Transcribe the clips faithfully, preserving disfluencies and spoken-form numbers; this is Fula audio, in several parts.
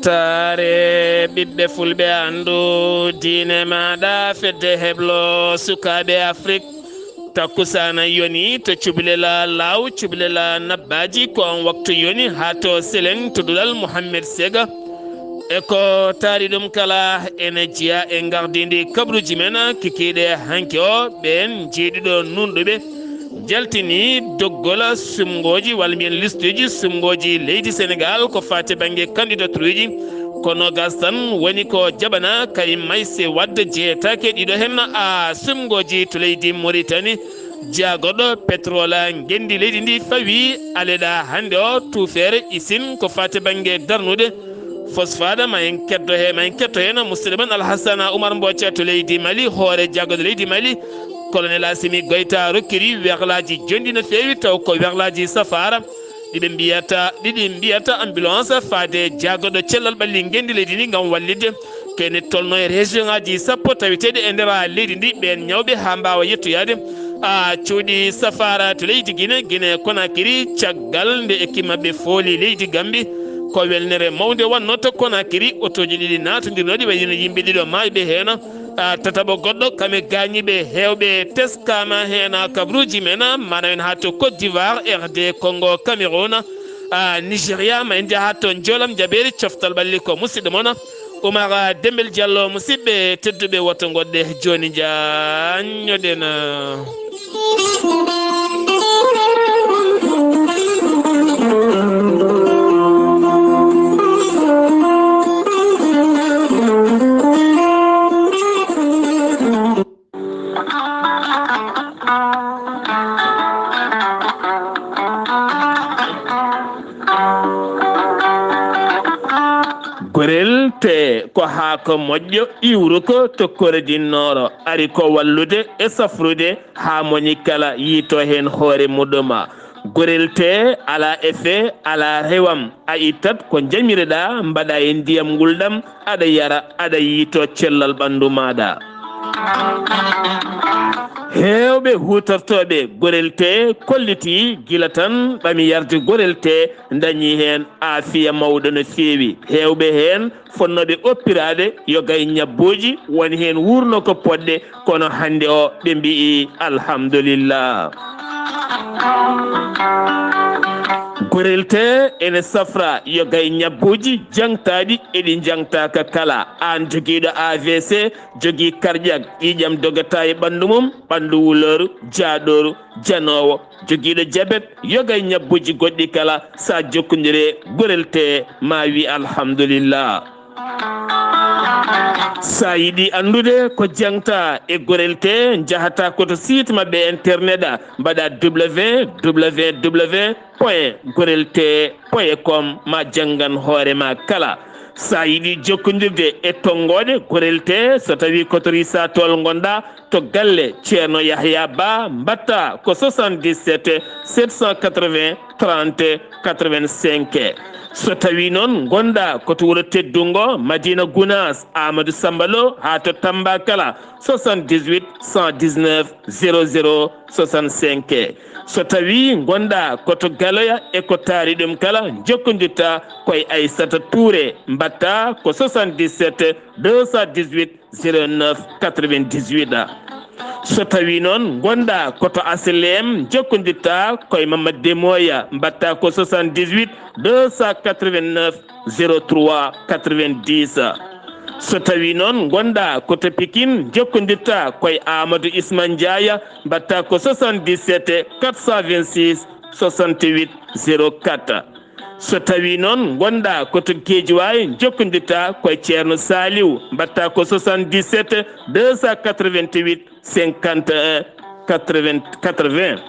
Taare ɓiɓɓe fulɓe anndu diine maaɗa fedde heblo sukaaɓe Afrik. Takkusaana yoni to Cuɓilela Laaw, Cuɓilela Nabbaaji, ko on waktu yoni haa to Selen to duɗal Mohammed Sega. E ko taari ɗum kala ene jeya e ngardiindi kabruuji men kikiiɗe hanki o, ɓeen jeeɗiɗo nuunɗuɓe. Jaltini doggol sumngooji, walla mbiyen listuuji sumngooji leydi Senegaal ko faati bannge kandidaturuuji. Ko noogaas tan woni ko jaɓana Karim Meïssa Wade, jeyetaake ɗiɗo heen a sumngooji to leydi Mauritanie. Jaagoɗo petrol ngenndi leydi ndi fawi aleɗa hannde o tuufeere isin ko faati bannge darnude. Fosfaada, ma en keddo he, ma en ketto heen musidɗo men Alhassana Oumar Mbothia to leydi Mali, hoore jaagoɗo leydi Mali, Colonel Assimi Goïta rokkiri werlaaji jonɗi no feewi, taw ko werlaaji safaara ɗiɓe mbiyata, ɗiɗi mbiyata ambulance faade jaagoɗo cellal ɓalli ngenndi leydi ndi ngam wallitde kene tolno e région ngaji sappo taweteeɗi e nder leydi ndi, ɓeen ñawɓe haa mbaawa yettoyaade a cuuɗi safaara to leydi Guinée, Guinée Conakry, caggal nde ekip maɓɓe fooli leydi Gambie. Ko welnere mawnde wannoo to Conakry, otooji ɗiɗi naatondirnooɗi, wayi no yimɓe ɗiɗo maayɓe heen. A tataɓo goɗɗo kam e gaañiiɓe heewɓe teskaama heen. Kabruuji men, maanaam en haa to Côte d'Ivoire, R D Congo, Cameroun, a Nigeria, ma en njaha to Njoolam Jabeeri, coftal ɓalli ko musidɗo mon Oumar Dembel Diallo. Musidɓe tedduɓe, woto ngoɗɗe jooni, njaññoɗen. Gorel te ko haako moƴƴo iwruko to korodinnoro, ari ko wallude e safrude haa moni kala yiito heen hoore muɗum. Gorel te alaa effet, alaa rewam, a ittat ko njamireɗaa, mbaɗa e ndiyam ngulɗam, aɗa yara, aɗa yiito cellal ɓanndu maaɗa. Heewɓe huutortooɓe gorel te kolliti gila tan ɓami yarde gorel te, ndañi heen aafiya mawɗo no feewi. Heewɓe heen fotnooɓe oppiraade yoga e ñabbuuji, woni heen wuurno ko poɗɗe, kono hannde o ɓe mbi'i alhamdulillah. Gorel te ene safra yoga e ñabbuuji jaŋtaaɗi e ɗi jaŋtaaka kala. Aan jogiiɗo A V C, jogii karƴak, ƴiiƴam dogata e ɓanndu mum, ɓanndu wulooru, jaaɗooru, janoowo, jogiiɗo jabet, yoga e ñabbuuji goɗɗi kala, sa jokkondire gorel te ma wi alhamdulillah. Sa yiɗi anndude ko jaŋta e gorel te, njahata ko to site maɓɓe internet a, mbaɗa www point gorel te point com, ma janngan hoore ma kala. Sa yiɗi jokkondirde e tonngooɗe gorel te, so tawi ko to Risatol ngonɗa, to galle Ceerno Yahya Ba, mbatta ko soixante-dix-sept sept cent quatre-vingts trente quatre-vingt-cinq. So tawi noon ngonɗa ko to wuro teddungo Madina Gounass, Amadou Samba Lo, haa to Tamba kala, soixante-dix-huit cent dix-neuf zéro zéro soixante-cinq. So tawi ngonɗa ko to Galoya e ko taari ɗum kala, jokkondirta koye Aissata Touré, mbatta ko soixante-dix-sept deux cent dix-huit zéro neuf quatre-vingt-dix-huit. So tawi noon ngonɗa ko to H L M, jokkondirta koye Mamadou Demoya, mbatta ko soixante-dix-huit deux cent quatre-vingt-neuf zéro trois quatre-vingt-dix. So tawi noon ngonɗa ko to Pikine, jokkondirta koye Amadou Isma Ndiaye, mbatta ko soixante-dix-sept quatre cent vingt-six soixante-huit zéro quatre. So tawi noon ngonɗa ko to Guédiawaye, jokkondirta koye Ceerno Saliou, mbatta ko soixante-dix-sept deux cent quatre-vingt-huit cinquante et un quatre-vingts quatre-vingts.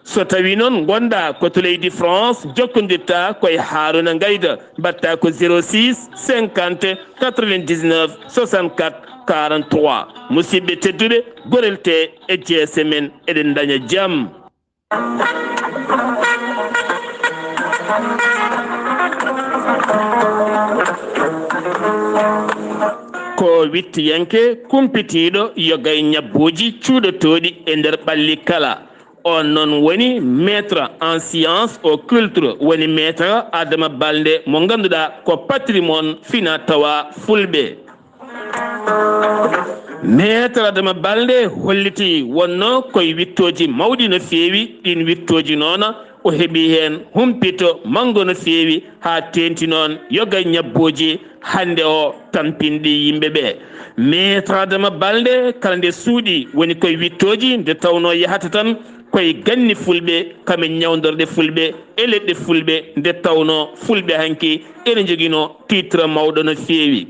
So tawi noon ngonɗa ko to leydi France, jokkondirta koye Harouna Ngayda, mbatta ko zéro six cinquante quatre-vingt-dix-neuf soixante-quatre quarante-trois. Musidɓe tedduɓe, gorel te e jeese men, eɗen ndaña jam. Ko wittiyanke kumpitiiɗo yoga e ñabbuuji cuuɗotooɗi e nder ɓalli kala. On noon woni maître en science occulte, woni maître Adama Balde mo ngannduɗaa ko patrimoine fina tawa fulɓe. Maître Adama Balde holliti wonno koye wittooji mawɗi no feewi, ɗin wittooji noona o heɓi heen humpito manngo no feewi, haa teenti noon yoga e ñabbooji hannde o tampinɗi yimɓe ɓe. Maître Adama Balde kala nde suuɗi woni koye wittooji nde tawnoo yahata tan koye ganni fulɓe, kame ñawndorɗe fulɓe e leɗɗe fulɓe, nde tawnoo fulɓe hanki ene njoginoo titre mawɗo no feewi.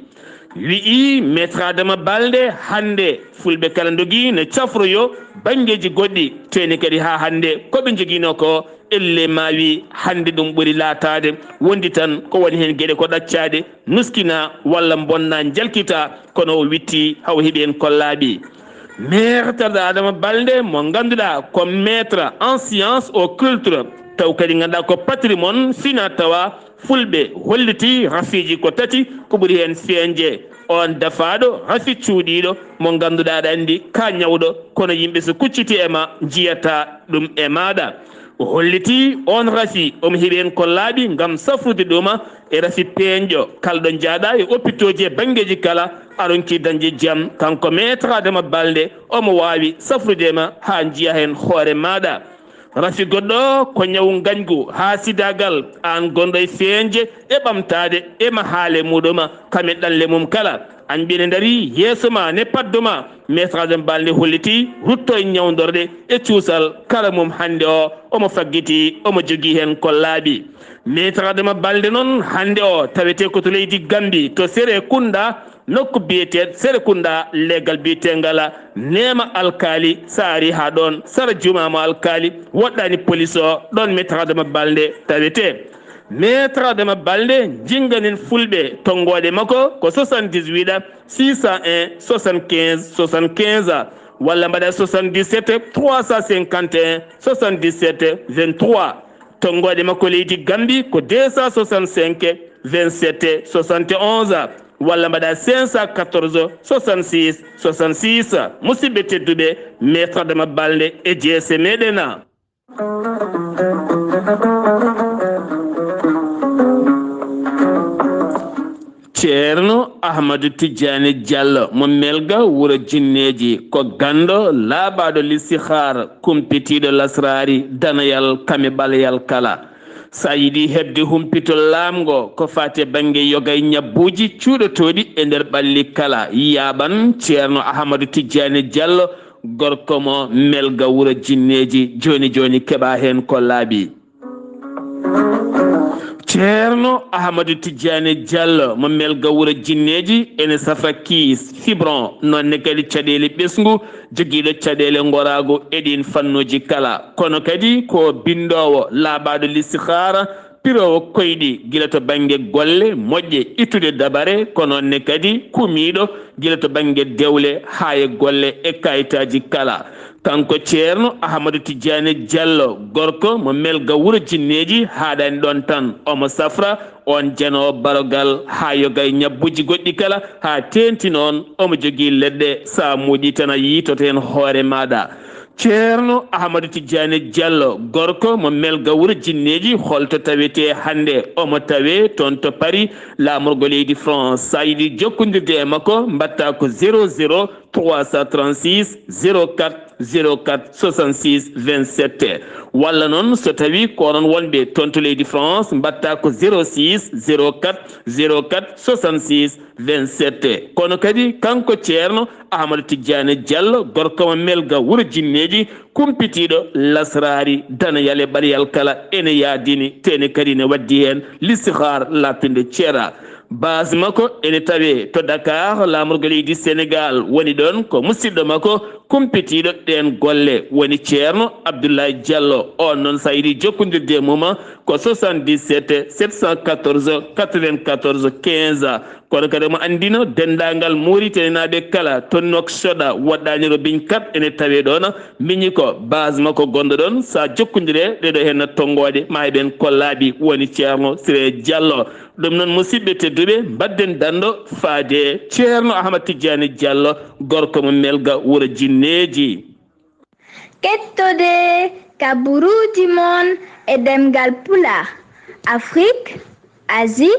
Wi'i Maître Adama Balde, hannde fulɓe kala ndogii no cafroyo banngeeji goɗɗi, teeni kadi haa hannde ko ɓe njoginoo ko, elle maawi hannde ɗum ɓuri laataade wondi tan ko woni heen geɗe ko ɗaccaaɗe, nuskina walla mbonna njalkita, kono o witti haw heɓi heen ko laaɓi. Maître Adama Balde mo ngannduɗaa ko maître en science occulte, taw kadi ngannduɗaa ko patrimoine fina tawa fulɓe, holliti rafiiji ko tati ko ɓuri heen feeñde. On dafaaɗo rafi cuuɗiiɗo mo ngannduɗaa aɗa anndi ka ñawɗo, kono yimɓe so kucciti e ma njiyata ɗum e maaɗa. O holliti on rafi omo heɓi heen ko laaɓi ngam safrude ɗuma e rafi peeñɗo. Kala ɗo njaaɗa e opitooji e banngeeji kala, a ronki dañde jam. Kanko Maître Adama Balde omo waawi safrude ma haa njiya heen hoore maaɗa. Rafi goɗɗo ko ñawu ngañgu, haasidaagal, aan gonɗo e feeñde e ɓamtaade e ma haale muɗuma, kame ɗanle mum kala. Añɓe ne ndarii yeeso ma, ne paddo ma. Maître Adama Balde holliti rutto e ñawndorɗe e cuusal kala mum hannde o, omo faggiti, omo jogii heen ko laaɓi. Maître Adama Balde noon hannde o tawetee ko to leydi Gambi, to Serekunda, nokku biyeteeɗo Serekunda, leegal biyeteengal Neema Alkaali, so a arii haa ɗoon, sara juumaa mo Alkaali, woɗɗaani polis o, ɗoon Maître Adama Balde tawetee. Maître Adama Balde, njinganen fulɓe, tonngooɗe makko ko soixante-dix-huit six cent un soixante-quinze soixante-quinze, walla mbaɗa soixante-dix-sept trois cent cinquante et un soixante-dix-sept vingt-trois. Tonngooɗe makko leydi Gambi ko deux cent soixante-cinq vingt-sept soixante et onze, walla mbaɗa cinq cent quatorze soixante-six soixante-six. Musidɓe tedduɓe, Maître Adama Balde e jeese meɗen. Ceerno Ahmadu Tijjaani Jallo mo Melga wuro Jinneeji, ko ganndo laaɓaaɗo listihaar, kumpitiiɗo lasraari, danayal kame ɓaleyal kala. So a yiɗi heɓde humpito laamngo ko faati e bannge yoga e ñabbuuji cuuɗotooɗi e nder ɓalli kala, yaaɓan Ceerno Ahmadu Tijjaani Jallo, gorko mo Melga wuro Jinneeji. Jooni jooni keɓa heen ko laaɓi. Ceerno Ahmadu Tijjaani Jallo mo Melga wuro Jinneeji ene safa kiis, fibron, noon ne kadi caɗeele ɓesngu, jogiiɗo caɗeele ngoraagu e ɗiin fannuuji kala. Kono kadi ko binndoowo, laaɓaaɗo listihaara, piroowo koyɗi, gila to bannge golle moƴƴe, ittude dabare, ko noon ne kadi kumiiɗo, gila to bannge dewle haa e golle e kayitaaji kala. Kanko Ceerno Ahmadu Tijjaani Jallo, gorko mo Melga wuro Jinneeji, haaɗaani ɗoon tan. Omo safra oon janoowo barogal haa yoga e ñabbuuji goɗɗi kala, haa teenti noon omo jogii leɗɗe, so a muuƴii tan a yiitoto heen hoore maaɗa. Ceerno Ahmadu Tijjaani Jallo, gorko mo Melga wuro Jinneeji, holto tawetee hannde? Omo tawee toon to Paris, laamorgo leydi France. So a yiɗi jokkondirde e makko, mbaɗtaa ko zéro zéro trois cent trente-six zéro quatre zéro quatre soixante-six vingt-sept. Walla noon, so tawii ko onon wonɓe toon to leydi France, mbaɗtaa ko zéro six zéro quatre zéro quatre soixante-six vingt-sept. Kono kadi, kanko Ceerno Ahmadu Tijjaani Jallo, gorko mo Melga wuro Jinneeji, kumpitiiɗo lasraari, danayal e ɓaleyal kala, ene yaadini, teeni kadi ne waddi heen listihaar laaɓtunde ceera. Base makko ene tawee to Dakar, laamorgo leydi Senegaal. Woni ɗoon ko musidɗo makko kumpitiiɗo ɗeen golle, woni Ceerno Abdoulaye Jallo. Oon noon, so a yiɗi jokkondirde e mum, ko soixante-dix-sept sept cent quatorze quatre-vingt-quatorze quinze. Kono kadi omo anndino denndaangal Muritaninaaɓe kala to Nouakchott, woɗɗaani Robiñ Kat ene tawee ɗoon. Miñi ko base makko gonɗo ɗoon. So a jokkondire ɗeɗo heen tonngooɗe, ma heɓen ko laaɓi, woni Ceerno Siré Jallo. Ɗum noon, musidɓe tedduɓe, mbaɗden danndo faade Ceerno Ahmad Tijjaani Jallo, gorko mo Melga wuro Jinneeji. Kettode ka buruuji mon e ɗemngal Pulaar, Afrik, Asie,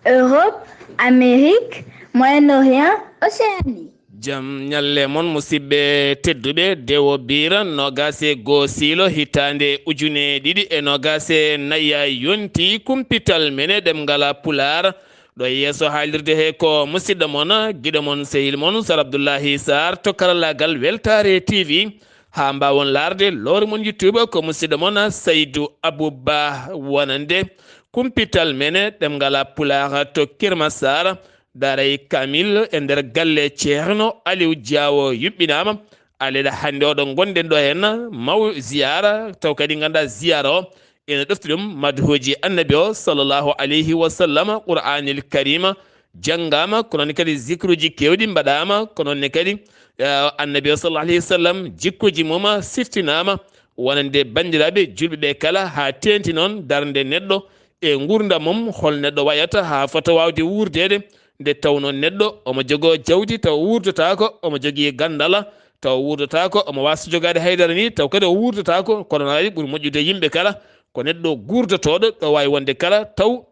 Europe, Amérique, Moyen-Orient, Océanie. Jam ñalle mon, musidɓe tedduɓe. Dewo Biira, noogaas e goo siilo, hitaande ujune ɗiɗi e noogaas e nayi, yonti kumpital men e ɗemngal Pulaar. Ɗo yeeso haalirde he ko musidɗo mon, giɗo mon, sehil mon, Sar Abdullahi Sarr to karallaagal Weltaare T V. Haa mbaawon laarde lowre mon YouTube ko musidɗo mon Saydu Abuba wonande kumpital men ɗemngal Pulaar to Kirmasar, daaray Kamil e nder galle Ceerno Aliw Jaawo yuɓɓinaama. Aleɗa hannde oɗo ngonɗen ɗo heen maw ziyaara, taw kadi ngannduɗaa ziyaara o ene ɗofti ɗum madhuuji Annabi o sallallahu alayhi wa sallam, Qur'aanil Kariima janngaama, ko noon kadi zikruuji keewɗi mbaɗaama, ko noon kadi, eh, Annabi o sallallahu alayhi wa sallam jikkuuji mum siftinaama, wonande banndiraaɓe juulɓe ɓe kala, haa teeŋti noon darnde neɗɗo e nguurndam mum, hol neɗɗo wayata haa fota waawde wuurdeede, nde tawnoo neɗɗo omo jogoo jawdi taw wuurdotaako, omo jogii ganndal taw wuurdotaako, omo waasa jogaade haydara ni taw kadi o wuurdotaako, kono noon ɓuri moƴƴude yimɓe kala ko neɗɗo guurdotooɗo ɗo waawi wonde kala taw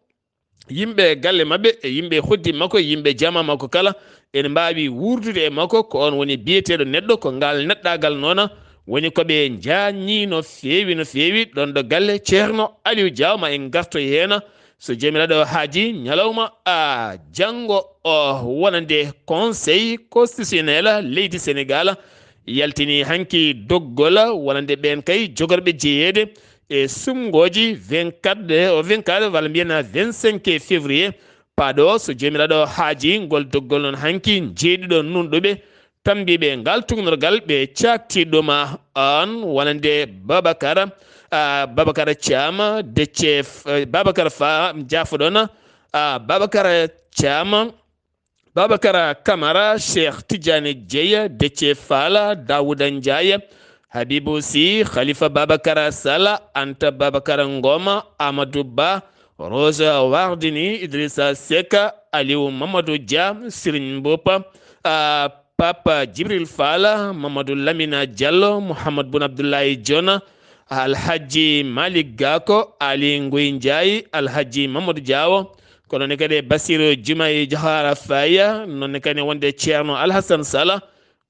yimɓe galle maɓɓe e yimɓe hoddi makko e yimɓe jama makko kala ene mbaawi wuurdude e makko. Ko oon woni biyeteeɗo neɗɗo, ko ngaal neɗɗaagal noon woni ko ɓe njaññi no feewi, no feewi ɗoon ɗo galle Ceerno Aliw Jaaw. Ma en ngartoy heen, so Joomiraaɗo haajii, ñalawma a janngo o wonande Conseil constitutionnel leydi Senegaal yaltini hanki doggol wonande ɓeen kay jogorɓe jeyeede e sumngooji vingt-quatre, o vingt-quatre walla mbiyen vingt-cinq février paaɗo, so Joomiraaɗo haajii. Ngol doggol noon hanki jeeɗiɗo nunɗuɓe tammbiiɓe ngal tuugnorgal ɓe caakti ɗum aan wonande Babacar, ah, Babacar Thiam, Déthié, eh, Babacar Fa, jaafoɗon, ah, Babacar Thiam, Babacar Camara, Cheikh Tidiane Dieye, Déthié Fall, Daouda Ndiaye, Habibou Sy, Khalifa Babacar Sall, Anta Babacar Ngom, Amadou Ba, Rose Wardini, Idrissa Seck, Aliou Mamadou Dia, Serigne Mboup, ah, Papa Djibril Fall, Mamadou Lamina Diallo, Mouhamed Boun Abdoulaye Dionne, Alhaji Malick Gakou, Aly Ngouille Ndiaye, Alhaji Mamadou Diawo, ko noon kadi Bassirou Diomaye Diakhar Faye, noon kadi wonde Ceerno Alhassane Sall,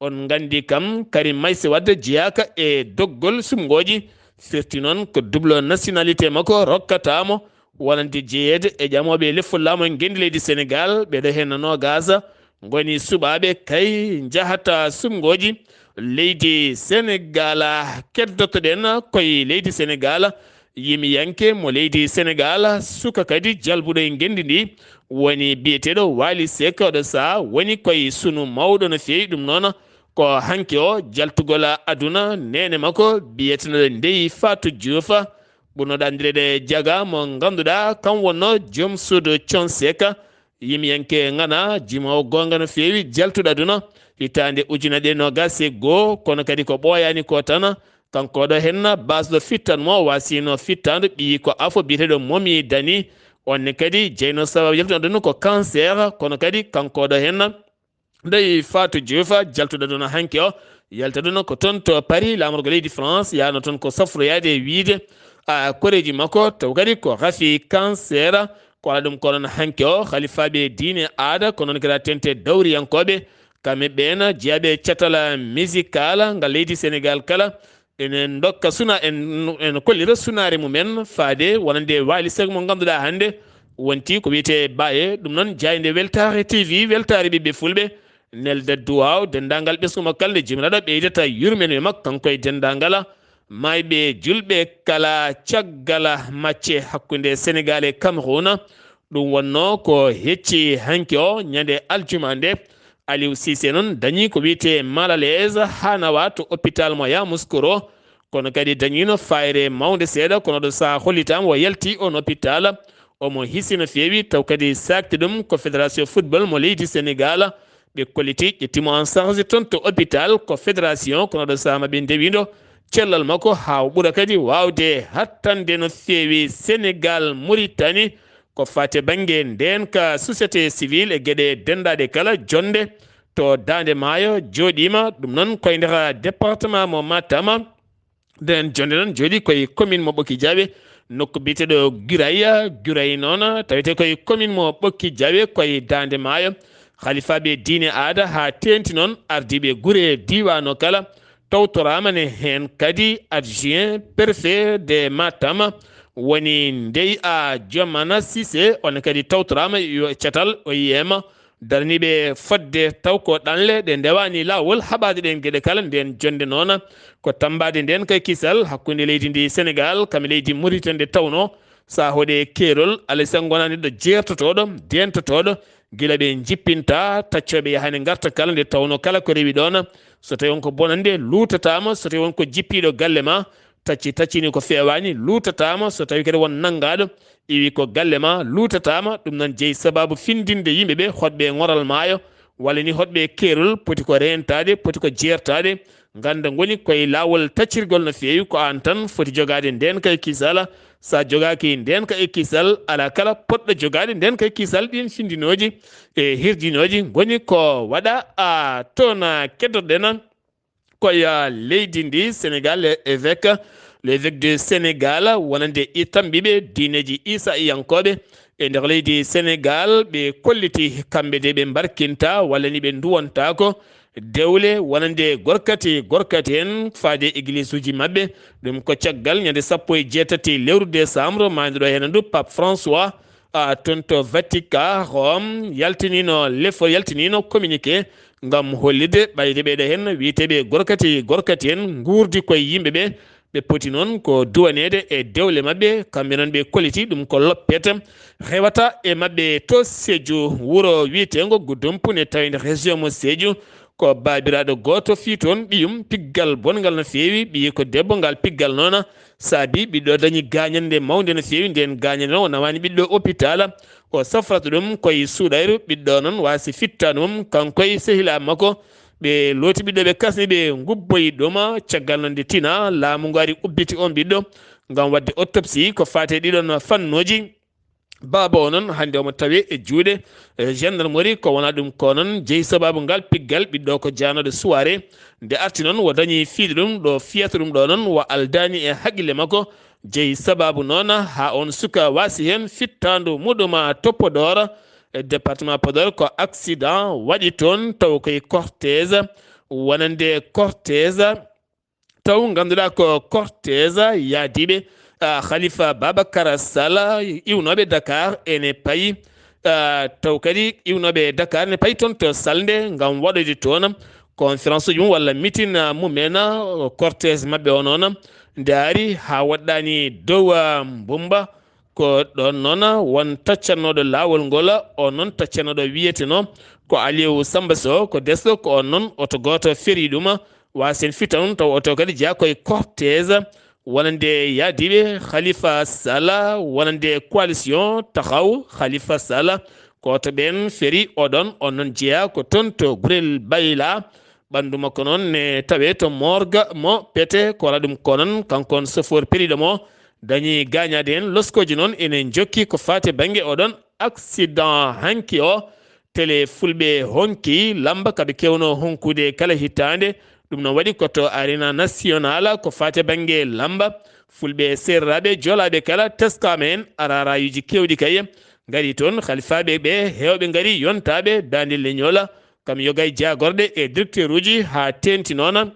on nganndi kam Karim Meïssa Wade jeyaaka e doggol sumngooji, firti noon ko double nationalité makko rokkata mo, wonande jeyeede e ƴamooɓe lefol laamu e ngenndi leydi Senegaal, ɓeɗo heen noogaas ngoni suɓaaɓe kay njahata sumngooji leydi Senegaal. Keddotoɗen koye leydi Senegaal, yimiyanke mo leydi Senegaal, suka kadi jalbuɗo e ngenndi ndi, woni biyeteeɗo Waly Seck, oɗo sahaa woni koye sunu mawɗo no feewi. Ɗum noon ko hanki o jaltugol aduna, neene makko biyeteeɗo Ndeye Fatou Diouf, ɓurnoɗo anndireede Diaga, mo ngannduɗaa kam wonno joom suudu Thione Seck, yimiyanke ŋana, jimoowo goonga no feewi, jaltuɗo aduna hitaande ujunere noogaas e goo, kono kadi ko ɓooyaani ko tan, kanko ɗo heen baasɗo fittan mo, wasino fittaandu ɓiyi ko afo biyeteeɗo Momi Dani, on ne kadi jeyno sababu jaltuɗo aduna ko cancer, kono kadi kanko ɗo heen Ndeye Fatou Diouf, jaltuɗo aduna hanki o, yalta aduna ko toon to Paris, laamorgo leydi France, yahno toon ko safroyaade e wiyde, a, koreeji makko, taw kadi ko rafi cancer, ko alaa ɗum ko noon hanki o, halifaaɓe diine aada, ko noon kadi teeŋti dawriyankooɓe, kamɓe ɓeen jeyaaɓe e catal musical ngal leydi Senegaal kala, ene ndokka suna, en, en kollira sunaare mumen faade wonande Waly Seck mo ngannduɗaa hannde wonti ko wiyetee Baye. Ɗum noon, jaaynde Weltaare T V, weltaare ɓiɓɓe fulɓe, nelda duwaaw denndaangal ɓesngu makko kala nde Joomiraaɗo ɓeydata yurmeende makko, kanko e denndaangal maayɓe juulɓe kala caggal macce hakkunde Senegaal e Cameroun. Ɗum wonnoo ko hecci hanki o, ñande aljuma nde. Aliou Cissé noon dañi ko wiyetee mal à l'aise haa nawa to hôpital mo Yamoussoukro. Kono kadi dañiino fayre mawnde seeɗa, kono ɗo sahaa hollitaama o yalti on hôpital. Omo hisi no feewi, taw kadi saakti ɗum ko fédération football mo leydi Senegaal. Ɓe kolliti, ƴetti mo en charge toon to hôpital, ko fédération, kono ɗo sahaa ma ɓe ndewindo cellal makko haa o ɓura kadi waawde hattande no feewi Senegaal, Mauritanie. Ko faati bannge ndeenka, société civile e geɗe denndaaɗe kala, jonnde to Daande Maayo jooɗiima. Ɗum noon koye nder département mo Matam, Nden jonde noon jooɗi koye commune mo Ɓokki Jaaɓe, nokku biyeteeɗo Guraya. Guraya noon tawete koye commune mo Ɓokki Jaaɓe, koye Daande Maayo. Halifaaɓe diine aada haa teeŋti noon ardiiɓe gure diiwaan o kala, tawtoraama ne heen kadi adjoint préfet de Matam, woni Ndey A Jomana Sise, on kadi tawtoraama yo catal o yiyeema. Daraniiɓe fodde taw ko ɗanle ɗe ndewaani laawol haɓaade ɗeen geɗe kala. Ndeen jonnde noon ko tammbaade ndeen kay kisal hakkunde leydi ndi Senegaal kam e leydi Muritani, nde tawnoo so a hoɗe keerol, alaa e sago ngonaa neɗɗo jeertotooɗo, deentotooɗo, gila ɓe njippinta, taccooɓe yahani ngarta kala, nde tawnoo kala ko rewi ɗoon, so tawii won ko bonannde, luutataama, so tawii won ko jippiiɗo galle ma, tacci taccini ko feewaani, luutataama, so tawii kadi won nanngaaɗo, iwi ko galle ma, luutataama. Ɗum noon jeyi sabaabu findinde yimɓe ɓe, hoɗɓe e ŋoral maayo, walla ni hoɗɓe e keerol, poti ko reentaade, poti ko jeertaade, ngannda ngoni koye laawol taccirgol no feewi, ko aan tan foti jogaade ndeen kay kisal. So a jogaaki ndeen kay kisal, alaa kala potɗo jogaade ndeen kay kisal. Ɗiin findinooji e hirjinooji ngoni ko waɗa a toon, a keddoɗen koye leydi ndi Senegaal, le évêque, le évêque de Senegaal, wonande i tambiiɓe diineeji Iisayankooɓe e nder leydi Senegaal, ɓe kolliti kamɓe de ɓe mbarkinta walla ni ɓe nduwontaako dewle wonande gorkati gorkati en faade eglise-uji maɓɓe. Ɗum ko caggal ñande sappo e jeetati lewru décembre, maaynuɗo heen ndu Pape François, a, toon to Vatican, Rome, yaltiniino lefol, yaltiniino communiqué ngam hollirde ɓayde ɓeeɗo heen wiyeteeɓe gorkati gorkati en nguurdi koye yimɓe ɓe. Ɓe poti noon ko duwaneede e dewle maɓɓe, kamɓe noon ɓe kolliti ɗum ko loppet rewata e maɓɓe to Sédhiou, wuro wiyeteengo Goudomp ne tawi nder région mo Sédhiou. Ko baabiraaɗo gooto fii toon ɓiyum, piggal bonngal no feewi, ɓiyi ko debbo, ngal piggal noon saabi ɓiɗɗo dañi gaañannde mawnde no feewi. Ndeen gaañannde noon o nawaani ɓiɗɗo hôpital, o safrata ɗum koye suuɗayru, ɓiɗɗo noon waasi fittaandu mum, kanko e sehilaaɓe makko, ɓe looti ɓiɗɗo, ɓe kasni, ɓe ngubboyi ɗum. Caggal noon nde tina, laamu ngu ari ubbiti oon ɓiɗɗo ngam waɗde autopsie ko faati e ɗiɗon fannuuji. Baaba o noon, hannde omo tawee e juuɗe, e, gendarmerie. Ko wonaa ɗum ko noon, jeyi sabaabu ngal piggal ɓiɗɗo ko jaanooɗo suwaare. Nde arti noon, o dañi fiyde ɗum ɗo fiyata ɗum ɗo noon, o aldaani e haqqille makko. Jeyi sabaabu noon, haa oon suka waasi heen fittaandu muɗum to Podor, e département Podor, ko accident waɗi toon, taw koye cortège, wonande cortège, taw ngannduɗaa ko cortège yahdiiɓe, ah, Khalifa Babacar Sall iwnooɓe Dakar ene payi, ah, taw kadi iwnooɓe Dakar ne payi toon to Salnde ngam waɗoyde toon conférence uji mum walla meeting, ah, mumen, ah, cortège maɓɓe o noon. Nde ari haa woɗɗaani dow, ah, Mbumba, ko ɗoon noon won taccannooɗo laawol ngol, o noon taccannooɗo wiyetenoo ko Aliou Samba Sow, ko desɗo, ko oon noon oto gooto ferii ɗum, waasen fittaandu taw oto kadi jeyaa koye cortège wonande yahdiiɓe Khalifa Sall, wonande coalition Taxawu Khalifa Sall, ko oto ɓeen ferii. Oɗon, oon noon jeyaa ko toon to Gurel Bayla. Ɓanndu makko noon ne tawee to morgue mo Pete, ko wala ɗum ko noon, kanko on chauffeur periiɗo mo dañi gaañaade heen. Loskooji noon ene njokki ko faati e bannge oɗon accident hanki o. Télé Fulɓe honki lamba ka ɓe kewnoo honkude kala hitaande. Ɗum noon waɗi ko to Arena National ko faati e bannge lamba. Fulɓe, Seereraaɓe, Joolaaɓe kala teskaama heen, araarayuuji keewɗi kay ngarii toon. Halifaaɓe ɓe heewɓe ngarii, yontaaɓe daande leñol, kam yoga e jaagorɗe e directeuruuji haa teeŋti noon.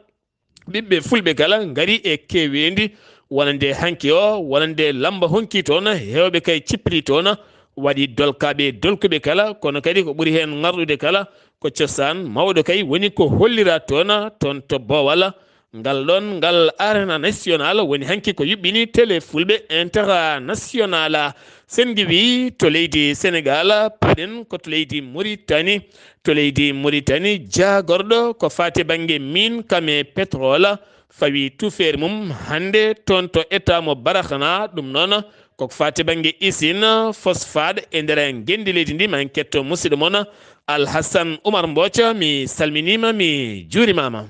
Ɓiɓɓe Fulɓe kala ngarii e keeweendi, wonande hanki o, wonande lamba honki toon, heewɓe kay cippiri toon, waɗi dolkaaɓe e dolkuɓe kala, kono kadi ko ɓuri heen ŋarɗude kala ko cosaan mawɗo kay woni ko holliraa toon, toon to Boowal. Ngal ɗoon, ngal Arena National woni hanki ko yuɓɓini Télé Fulɓe International. Sen ngiwii to leydi Senegaal, puɗen ko to leydi Muritani. To leydi Muritani, jaagorɗo ko faati bannge mine kam e pétrole, fawi tuufeere mum hannde toon to état mo Baraxna. Ɗum noon, ko faati bannge usine phosphate e nder ngenndi leydi ndi. Ma en ketto musidɗo mon Alhassan Oumar Mbooc, mi salminiima, mi juurimaama.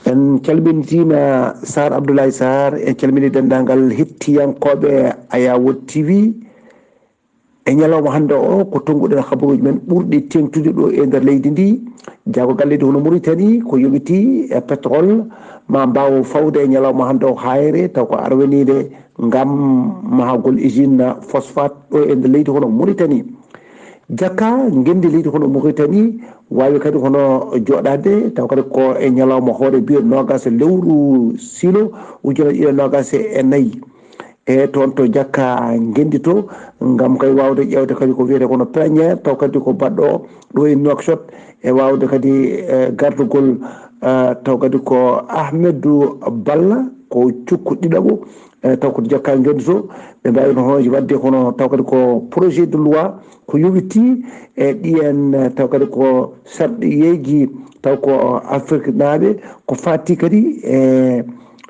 En calmintiima Saar Abdoulaye Saar, en calmini denndaangal hettiyankooɓe Ayawood T V. E ñalawma hannde o, ko tonnguɗen habaruuji men ɓurɗi teeŋtude ɗo e nder leydi ndi. Jaago galleeji hono Mauritanie, ko yoɓiti e pétrole, ma mbaaw fawde e ñalawma hannde o haayre, taw ko arweniinde ngam mahagol usine phosphate ɗo e nder leydi hono Mauritanie. Jakka ngenndi leydi hono Mauritanie waawi kadi hono jooɗaade, taw kadi ko e ñalawma hoore biyo noogas lewru silo ujunaaji ɗiɗi e noogas e nayi. E toon to Jakka ngenndi to, ngam kay waawde ƴeewde kadi ko wiyetee kono plénière, taw kadi ko baɗɗo ɗo e Nouakchott, e waawde kadi, eh, gardugol, eh, taw kadi ko Ahmedou Balla, ko cukko ɗiɗaɓo, eh, taw ko Jakka ngenndi to, ɓe mbaawi no hono waɗde kono taw kadi ko projet de loi ko yowitii e ɗiyen, eh, taw kadi ko sarɗiyeeji taw ko Afriknaaɓe, ko faati kadi e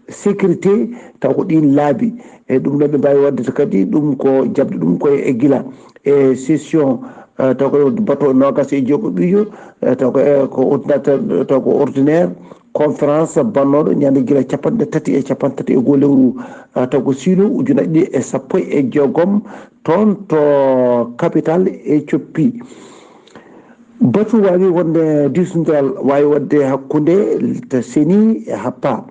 sécurité, taw ko ɗiin laabi. E ɗum ɗon ɓe mbaawi waɗde to kadi ɗum ko jaɓde ɗum ko e gila e session, eh, taw ko bato noogas e jeego ɓiyo, eh, taw ko, eh, ko ordinateur, taw ko ordinaire, conférence bannooɗo ñande gila capanɗe tati e capanɗe tati e goo lewru, eh, taw ko silo ujunaaji ɗiɗi e sappo e jeegom toon to capital Éthiopie. Batu waawi wonde diisondiral waawi waɗde hakkunde to seni e happa.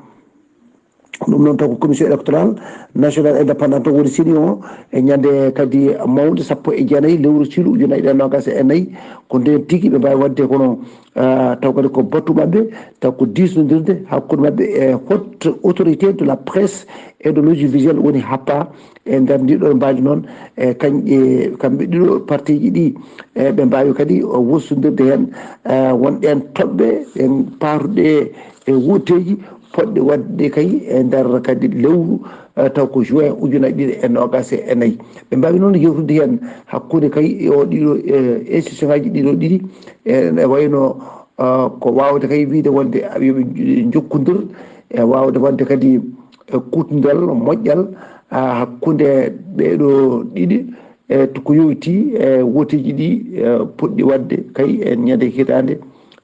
Ɗum noon taw ko commission électorale nationale indépendante woni seni o e ñande kadi mawde sappo e jeenayi lewru silu ujunaaji ɗiɗi e noogas e nayi. Ko ndeen tigi ɓe mbaawi waɗde kono, ah, taw kadi ko batu maɓɓe, taw ko diisondirde hakkunde maɓɓe e haute autorité de la presse et de l'audiovisuel woni happa. E nder ndi ɗon mbaadi noon, e kañƴe, kamɓe ɗiɗo partiiji ɗi, e ɓe mbaawi kadi wostondirde heen, e won ɗeen toɓɓe ɗen paatuɗe e wooteeji poɗɗe waɗde kay e nder kadi lewru, eh, taw ko juin ujunaaji ɗiɗi e noogas e nayi. Ɓe mbaawi noon yewtude heen hakkunde kay e o ɗiɗo, eh, institution ngaji ɗiɗo ɗiɗi, eh, ene wayno, eh, ko waawde kay wiyde wonde yo ɓe njokkondir, e waawde waɗde kadi, eh, kuutorgal moƴƴal, ah, hakkunde ɓeeɗo ɗiɗi, e ko yowiti e wooteeji ɗi, eh, poɗɗi waɗde kay e ñande hitaande,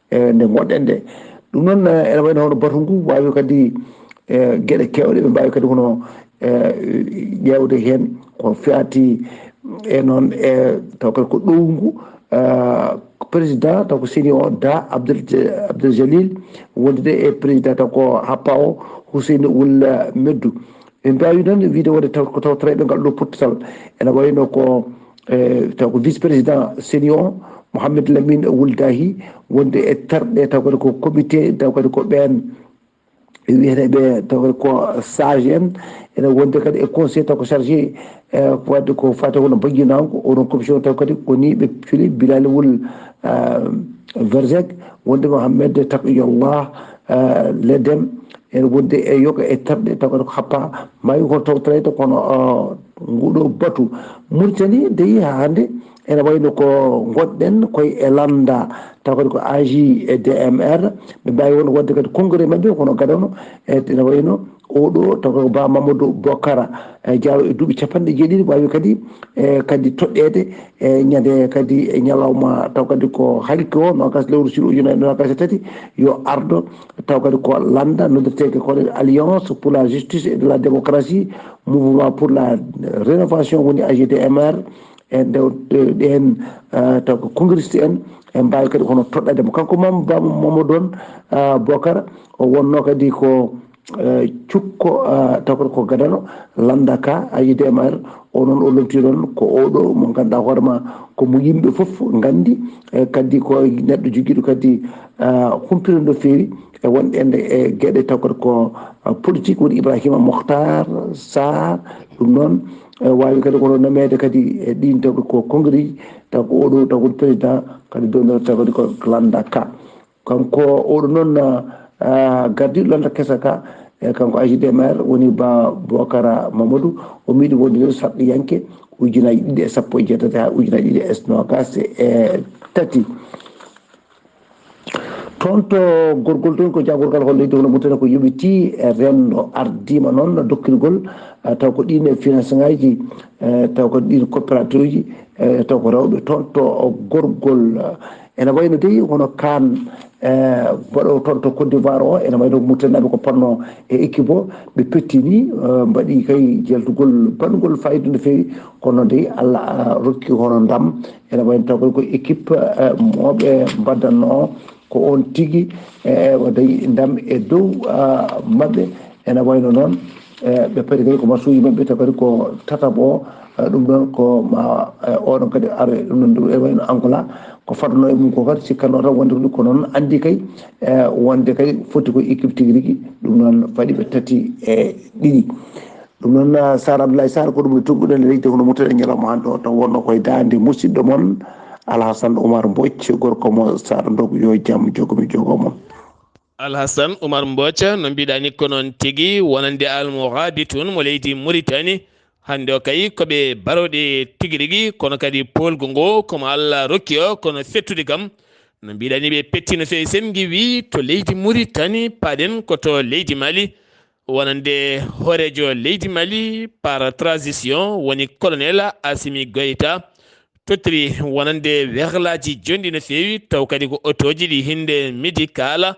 eh, nde ngonɗen nde. Ɗum noon, eh, ene wayno hono batu ngu waawi kadi, eh, geɗe keewɗe ɓe mbaawi kadi hono, eh, ƴeewde heen ko faati e noon e taw kadi ko ɗowngu, eh, président taw ko seni o Da Abdel, Abdel Jalil wondude e président taw ko happa o Hussein Wul Meddu. Ɓe mbaawi noon wiyde wonde taw ko tawtoreeɓe ngal ɗo pottital ene wayno ko, eh, taw ko vice président seni o Mohamed Lamine Wul Dahi wonde e terɗe taw kadi ko comité taw kadi ko ɓeen wiyeteeɓe taw kadi ko sage en, ene wonde kadi e conseil taw ko chargé, eh, ko waɗde ko faati kono bajjinaango oɗon commission taw kadi ko ni ɓe culi Bilal Wul, eh, Verzek wonde Mohamed Taqiyallah, eh, Ledem, ene wonde e yoga e terɗe taw kadi ko happa maayi ko tawtoreede kono, eh, nguɗo batu. Mauritanie dey haa hannde ene wayno ko ngonɗen koye e lannda taw kadi ko A G D M R ɓe mbaawi won waɗde kadi congrès maɓɓe kono gadano e ene wayno oɗo taw kadi ko Ba Mamadou Bokara, eh, Diallo e duuɓi capanɗe jeeɗiɗi waawi kadi, eh, kadi toɗɗeede e ñande kadi e ñalawma taw kadi ko hanki o noogas lewru silu ujunaaji noogas e tati yo ardo taw kadi ko lannda noddirteeke ko Alliance pour la justice et de la démocratie, mouvement pour la rénovation woni A G D M R, e nde ɗeen, eh, taw ko congriste en e mbaawi kadi hono toɗɗade mo kanko Mam-, Bam-, Mamadou on, eh, Bokar o wonno kadi ko, eh, cukko, eh, taw kadi ko gadano lannda ka A G D M R o noon o lomti noon ko oɗo mo ngannduɗaa hoore ma ko mo yimɓe fof nganndi, e kadi ko neɗɗo jogiiɗo kadi, eh, humpito no feewi e wonɗen e geɗe taw kadi ko, eh, politique woni Ibrahima Mokhtar Sarr. Ɗum noon, eh, waawi kadi kono nameede kadi e ɗin taw ko congrès taw ko oɗo taw ko président kadi dondor taw kadi ko lannda ka. Kanko oɗo noon, ah, gardiɗo lannda kesa ka, e kanko A G D M R woni Ba Bokara Mamadou, o miɗo wonde ɗo sarɗiyanke ujunaaji ɗiɗi e sappo e jeetati haa ujunaaji ɗiɗi e noogas e tati. Toon to gorgol toon ko jagorgal hono leydi hono Mauritanie ko yoɓiti e renndo ardiima noon dokkirgol, eh, taw ko ɗiin financement ngaji, eh, taw ko ɗiin coopérative uji, eh, taw ko rewɓe toon to gorgol, eh, Ene wayno dey hono kaan, eh, mbaɗo toon to Côte d'Ivoire o, ene wayno Mauritanie ko ponno e équipe o, ɓe pettini, eh, mbaɗi kay jeltugol banngol fayida no feewi, kono dey Allah, ah, rokki hono ndam. Ene wayno taw kadi ko équipe, eh, moɓe mbaɗatno ko on tigi, eh, o dañi ndam e dow, ah, maɓɓe. Ene wayno noon, eh, ɓe pari kadi ko match uji maɓɓe, taw kadi ko tataɓo, eh, ɗum ɗon ko ma, eh, oɗon kadi ara ɗum ɗon, ɗum e wayno Angola, ko fadano e mum ko kadi sikkanno tan wonde ko ɗum, ko noon anndi kay, eh, wonde kay foti ko équipe tigi rigi, ɗum noon faɗi ɓe tati e ɗiɗi. Ɗum noon, ah, Sar Abdoulaye Sar, ko ɗum ɗo tumɓuɗen leydi hono muttuɗen ñalawma hannde o, taw wonno koye daande musidɗo mon Alhassane Oumar Mbodj, gorko mo Sar Ndog, yo jam jogomi jogo mon. Alhassane Oumar Mbodj, no mbiɗa ni ko noon tigi, wonande Al Mourabitoun mo leydi Mauritanie. Hannde o kay ko ɓe barooɗe tigi rigi, kono kadi poolgu ngo ko mo Allah rokki o, kono fettude kam. No mbiɗa ni ɓe petti no feewi, sen ngiwi to leydi Mauritanie, paɗen ko to leydi Mali. Wonande hooreejo leydi Mali par transition woni colonel Assimi Goïta tottiri wonande werlaaji jonɗi no feewi, taw kadi ko otooji ɗi hinde médical,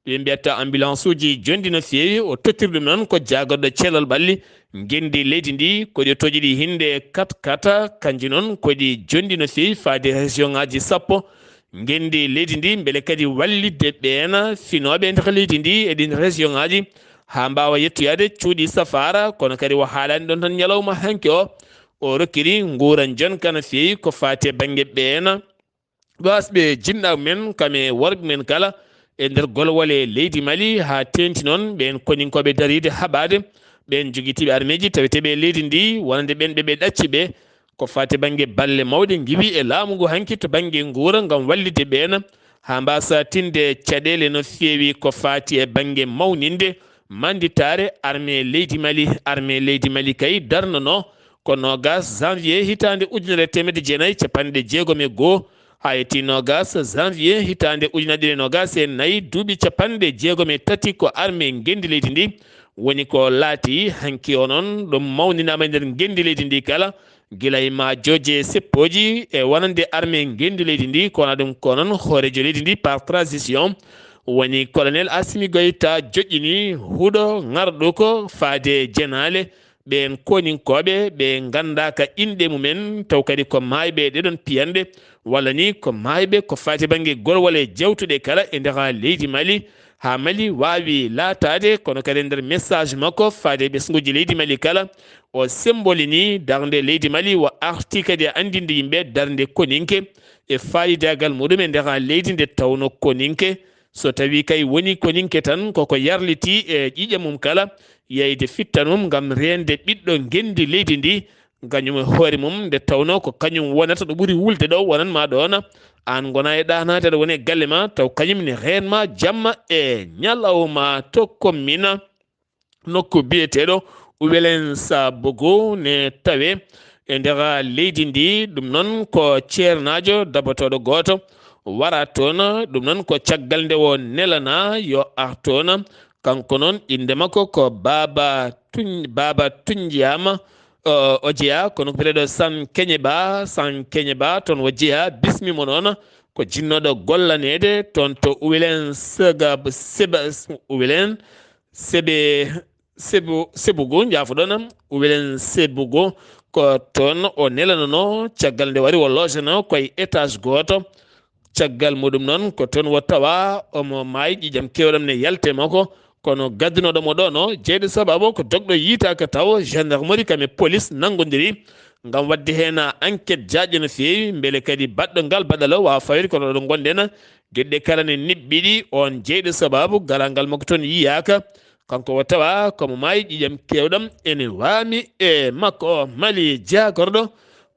ɓe mbiyata ambulance uji jonɗi no feewi. O tottiri ɗum noon ko jaagorɗo ceerlal ɓalli ngenndi leydi ndi, ko ɗi otooji ɗi hinde quatre quatre, kanji noon ko ɗi jonɗi no feewi faade région ngaji sappo. Ngenndi leydi ndi mbele kadi wallitde ɓeena finooɓe e nder leydi ndi e ɗin région ngaji haa mbaawa yettoyaade cuuɗi safaara, kono kadi o haalaani ɗon tan ñalawma hanki o. O rokkiri nguuran jonka no feewi ko faati e bannge ɓeena, ɓe wasɓe jinnaaɓe men, kam e worɓe men kala e nder golwole leydi Mali, haa teenti noon ɓeen koninkooɓe dariiɓe haɓaade, ɓeen jogitiiɓe armeeji taweteeɓe e leydi ndi, wonande ɓeen ɓe ɓe ɗacci ɓe. Ko faati bannge balle mawɗe ngiwi e laamu ngu hanki to bannge nguura ngam wallitde ɓeena, haa mbaasa tinde caɗeele no feewi ko faati e bannge mawninde mannditaare armee leydi Mali. Armee leydi Mali kay darnono ko noogas janvier hitaande ujunere e teemedde jeenayi e capanɗe jeegom e goo, haa yetti noogas janvier hitaande ujunere ɗiɗi e noogas e nayi, duuɓi capanɗe jeegom e tati ko armee ngenndi leydi ndi woni ko laati. Hanki o noon ɗum mawninaama e nder ngenndi leydi ndi kala, gila e maajooje seppooji e wonande armee ngenndi leydi ndi, ko wona ɗum ko noon hooreejo leydi ndi par transition woni colonel Assimi Goïta joƴƴini huɗo ŋarɗo ko faade jenaale ɓeen koninkooɓe ɓe nganndaaka inɗe mumen, taw kadi ko maayɓe ɗeɗon piyanɗe, walla ni ko maayɓe ko faati bannge golwole jawtuɗe kala e nder leydi Mali, haa Mali waawi laataade, kono kadi e nder message makko faade ɓesnguuji leydi Mali kala, o sembolini darnde leydi Mali, o arti kadi e anndinde yimɓe darnde koninke e faayidagal muɗum e nder leydi, nde tawno koninke so tawi kay woni koninke tan, koko yarliti e ƴiiƴam mum kala, yeyde fittan mum ngam reende ɓiɗɗo ngenndi leydi ndi, kañum e hoore mum, nde tawno ko kañum wonata ɗo ɓuri wulde ɗo, wonanma ɗoon, aan ngona e ɗaanaade aɗa woni e galle ma, taw kañum ne reenma jamma e ñalawma to commune. Nokku biyeteeɗo Ouellens Bogo ne tawe e nder leydi ndi. Ɗum noon ko ceernaajo dabotooɗo gooto wara toon. Ɗum noon ko caggal nde o nelana yo ar toon. Kanko noon innde makko ko Baaba Tuñ-, Baaba Tuñjiyama, o, o jeyaa, kono ko biyeteeɗo San Keñeba, San Keñeba, toon o jeyaa, bismi mo noon ko jinnooɗo gollaneede toon to Ouellens Sega-, Seba-, Ouellens Sebe, Sebu, Sebugu, njaafoɗon, Ouellens Sebugu, ko toon o nelanano, caggal nde wari o logeno koye étage gooto. Caggal muɗum noon, ko toon o tawa omo maayi, ƴiiƴam keewɗam ne yalte makko, kono gaddunoɗo mo ɗo no jeyɗo sababu ko dogɗo yiitaaka taw, gendarmerie kam e police nanngodiri ngam waɗde heen enquête jaajɗo no feewi, mbele kadi baɗɗo ngal baɗal o waawa fawde, kono ɗo ngonɗen, geɗe kala ne niɓɓiɗi, oon jeyɗo sababu garal ngal makko toon yiyaaka. Kanko o tawa komo maayi, ƴiiƴam keewɗam ene waami e makko. Mali, jaagorɗo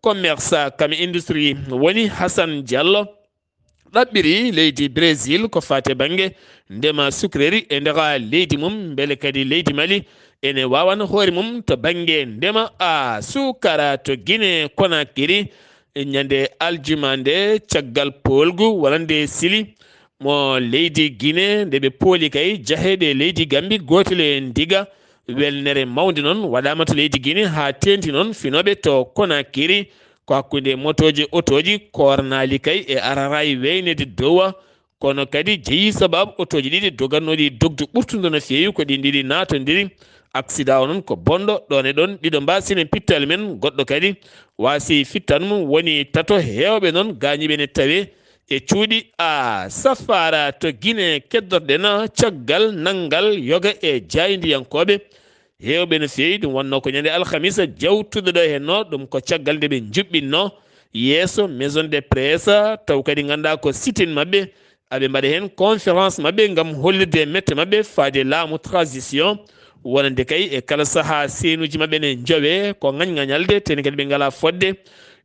commerce kam e industrie woni Hassan Diallo, ɗaɓɓiri leydi Brésil ko faati e bannge ndema sucrerie e nder leydi mum, mbele kadi leydi Mali ene waawana hoore mum to bannge ndema a suukara to Guinée Conakry. Ñande aljuma nde, caggal poolgu walla nde sili mo leydi Guinée, nde ɓe pooli kay jaheede leydi Gambie, gootel e ndiga welnere mawnde noon waɗaama to leydi Guinée, haa teeŋti noon finooɓe to Conakry, ko hakkunde motooje, otooji, kornaali kay e araray weynede dowa. Kono kadi jeyi sababu otooji ɗiɗi dogannooɗi dogdu ɓurtudu no feewi, ko ɗin ɗiɗi naatondiri. Aksidaa o noon ko bonɗo, ɗon e ɗon ɗiɗo mbaasii heen pittaali mum, goɗɗo kadi waasii fittaandu mum, woni tato. Heewɓe noon gaañiiɓe ne tawee e cuuɗi. A safaara to Gine keddorɗen caggal nanngal yoga e jaayndiyankooɓe heewɓe no feewi. Ɗum wonnoo ko ñande alhamisa jawtuɗo ɗo hennoo, ɗum ko caggal nde ɓe njuɓɓinnoo yeeso maison de presse, taw kadi nganndaa ko sitin maɓɓe, aɓe mbaɗa heen conférence maɓɓe ngam hollirde mette maɓɓe faade laamu transition, wonande kay e kala sahaa seenuuji maɓɓe ne njowee ko ŋañŋañalde, teni kadi ɓe ngalaa fodde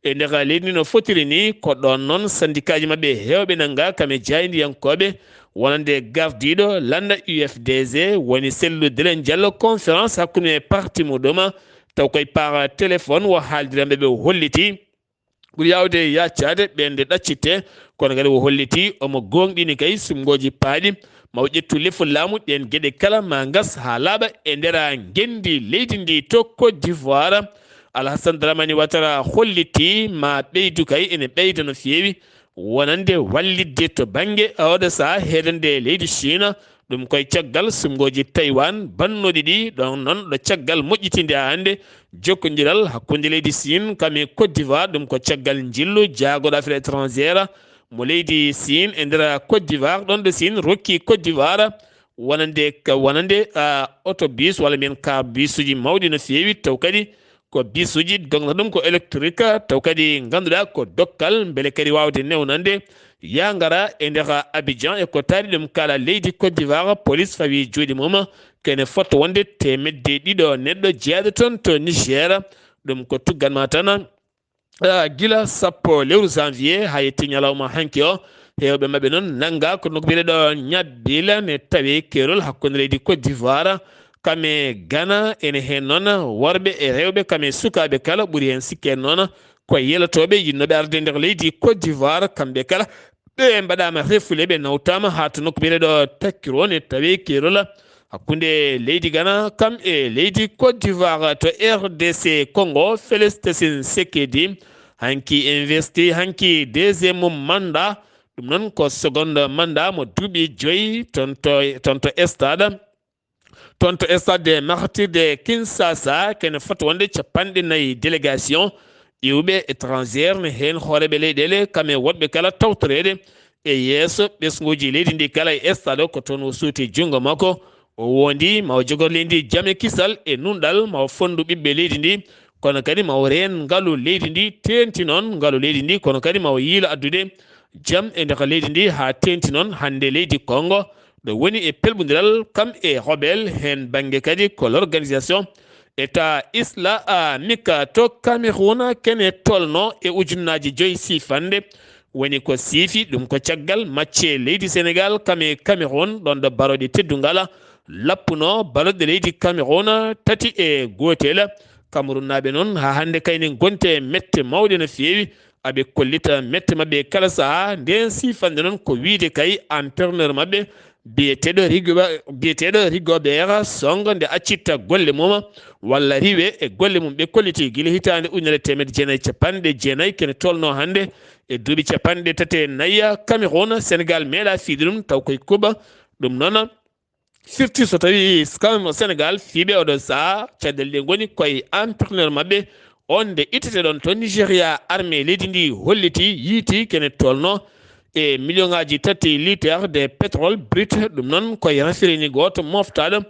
e nder leydi ndi no fotiri ni. Ko ɗoon noon sandikaaji maɓɓe heewɓe nannga kam e jaayndiyankooɓe, wonande gardiiɗo lannda U F D G, woni Cellou Dalein Diallo, conférence hakkunde parti muɗum, taw koye par téléphone wo haaldiranɓe ɓe holliti. Ɓuri yaawde yaccaade ɓeen nde ɗaccitte, kono kadi o holliti omo gooŋɗini kay sumngooji paaɗi, ma o ƴettu lefu laamu, ɗeen geɗe kala ma ngas haa laaɓa e nder ngenndi leydi ndi to Côte d'Ivoire. Alhassane Dramane Ouattara holliti ma ɓeydu kay ene ɓeyda no feewi wonande wallitde to bannge oɗo sahaa heedande leydi Chine. Ɗum koye caggal sumngooji Taïwan bannooɗi ɗi, ɗon noon ɗo caggal moƴƴitinde hannde jokkondiral hakkunde leydi Siin kam e Côte d'Ivoire. Ɗum ko caggal njillu jaagorɗo affaires étrangères mo leydi Siin e nder Côte d'Ivoire, ɗon ɗo Siin rokki Côte d'Ivoire wonande, wonande, ah, autobus walla mbiyen car bus uji mawɗi no feewi, taw kadi ko bisuuji, goŋɗa ɗum ko électrique, taw kadi ngannduɗaa ko dokkal, mbele kadi waawde newnande yaa ngara e nder Abidjan. E ko taari ɗum kala leydi Côte d'Ivoire, police fawi juuɗe mum, kene fotto wonde teemedde ɗiɗo neɗɗo jeyaɗo toon to Niger. Ɗum ko tugganma tan, ah, gila sappo lewru janvier haa yetti ñalawma hanki o. Heewɓe maɓɓe noon nannga ko nokku biyeteeɗo Niabil, ne tawi keerol hakkunde leydi Côte d'Ivoire kam e Ghana. Ene heen noon worɓe e rewɓe kam e sukaaɓe kala, ɓuri heen sikke noon ko yelotooɓe yiɗnooɓe arde nder leydi Côte d'Ivoire. Kamɓe kala ɓe mbaɗaama refule, ɓe nawtaama haa to nokku biyeteeɗo Takiro, ne tawi keerol hakkunde leydi Ghana kam e leydi Côte d'Ivoire. To R D C Congo, Félix Tessine Sekedi hanki investi, hanki deuxième mandat, ɗum noon ko seconde mandat mo duuɓi joyi toon to, toon to stade, toon to stade des martyrs de Kinshasa. Kene foti wonde capanɗe nayi délégation iwɓe étrangère, ne heen hooreeɓe leyɗeele kam e woɗɓe kala tawtoreede e yeeso ɓesnguuji leydi ndi kala e stade o. Ko toon o suuti junngo makko, o wondi ma o jogor leydi ndi jam e kisal e nunɗal, ma o fonndu ɓiɓɓe leydi ndi, kono kadi ma o reen ngalu leydi ndi, teeŋti noon ngalu leydi ndi, kono kadi ma o yiilo addude jam e nder leydi ndi, haa teeŋti noon hannde leydi Congo ɗo woni e pelɓondiral kam e Robel. Heen bannge kadi ko l'organisation État islamique to Cameroun, kene tolno e ujunnaaji joyi siifannde woni ko siifi. Ɗum ko caggal macce leydi Sénégal kam e Cameroun, ɗon ɗo barooɗe teddungal lappuno balloɗe leydi Cameroun tati e gootel. Camerounnaaɓe noon haa hannde kayni ngonte mette mawɗe no feewi. Aɓe kollita mette maɓɓe kala sahaa. Nden siifannde noon ko wiyde kay entraîneur maɓɓe biyeteeɗo Rigo-, biyeteeɗo Rigobert Song, nde accitta golle mum walla riiwe e golle mum. Ɓe kolliti gila hitaande ujunere teemedde jeenayi e capanɗe jeenayi, kene tolno hannde e duuɓi capanɗe tati e nayi. Cameroun, Sénégal meeɗa fiyde ɗum, taw koye kuuɓa. Ɗum noon firti so tawi kam Sénégal, fiyɓe oɗo sahaa, caɗeele ɗe ngoni koye entraîneur maɓɓe on nde ittete ɗon to Nigeria. Armée leydi ndi holliti, yiiti kene tolno e million ngaji tati litre de pétrole brut. Ɗum noon koye raffinerie gooto moftaɗo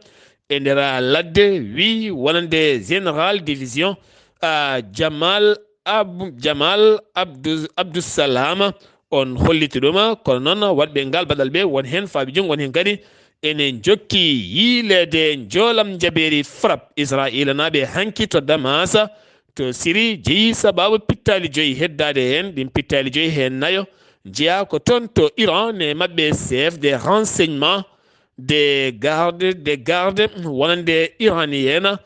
e nder ladde, wi wonande général division, ah, Jamal Ab-, Jamal Abdou, Abdou Salam. On holliti ɗum, kono noon waɗɓe ngal baɗal ɓe, won heen faaɓe junngo, won heen kadi ene njokki yiileede njoolam njabeeri FRAPP. Israayiila naaɓe hanki to Damas, to Siri, jeyi sababu pittaali joyi heddaade heen. Ɗin pittaali joyi heen nayo njeyaa ko toon to Iran, ne maɓɓe chef des renseignements des gardes, des gardes wonande iranienne.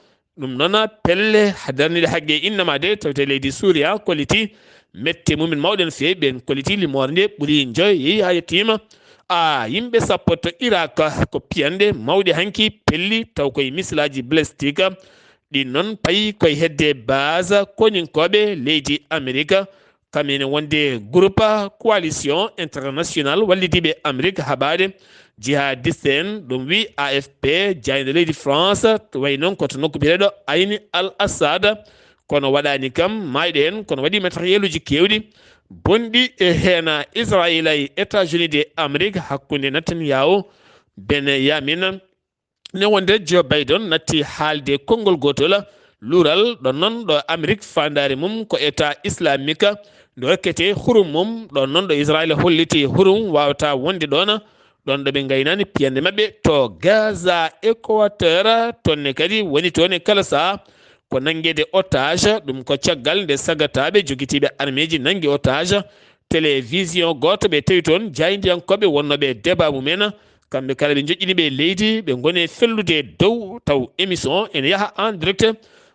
Ɗum noon pelle darniiɗe haqqe innama de tawte leydi Suuriya kolliti mette mumen mawɗe no feewi. Ɓen kolliti limoore nde ɓuri joyi yehi haa yettiima. A, yimɓe sappo to Irak ko piyanɗe mawɗe hanki pelli, taw koye misilaaji balistik Ɗin noon payi koye hedde base koninkooɓe leydi Amerika, kam ene wonde groupe coalition international wallidiiɓe Amerika haɓaade jihadiste en, ɗum wi A F P, jaaynde leydi France, to wayi noon ko to nokku biyeteeɗo Ayni Al Assad. Kono waɗaani kam maayɗo heen, kono waɗi matériel uji keewɗi bonɗi e heen Israël e États-Unis de Amérique hakkunde Netanyahu, Benyamin, ne wonde Joe Biden natti haalde konngol gootol luural ɗon noon ɗo Amérique faandaare mum ko État islamique, nde hokkete hurum mum ɗon noon ɗo Israël holliti hurum waawata wonde ɗoon, ɗon ɗo ɓe ngaynaani piyannde maɓɓe to Gaza. Équateur, toon ne kadi woni toon e kala sahaa ko nanngeede otage, ɗum ko caggal nde sagataaɓe jogitiiɓe armeeji nanngi otage. Télévision gooto ɓe tawi toon jaayndiyankooɓe wonnooɓe e débat mumen, kamɓe kala ɓe njoƴƴini ɓe leydi, ɓe ngoni e fellude dow, taw émission ene yaha en direct.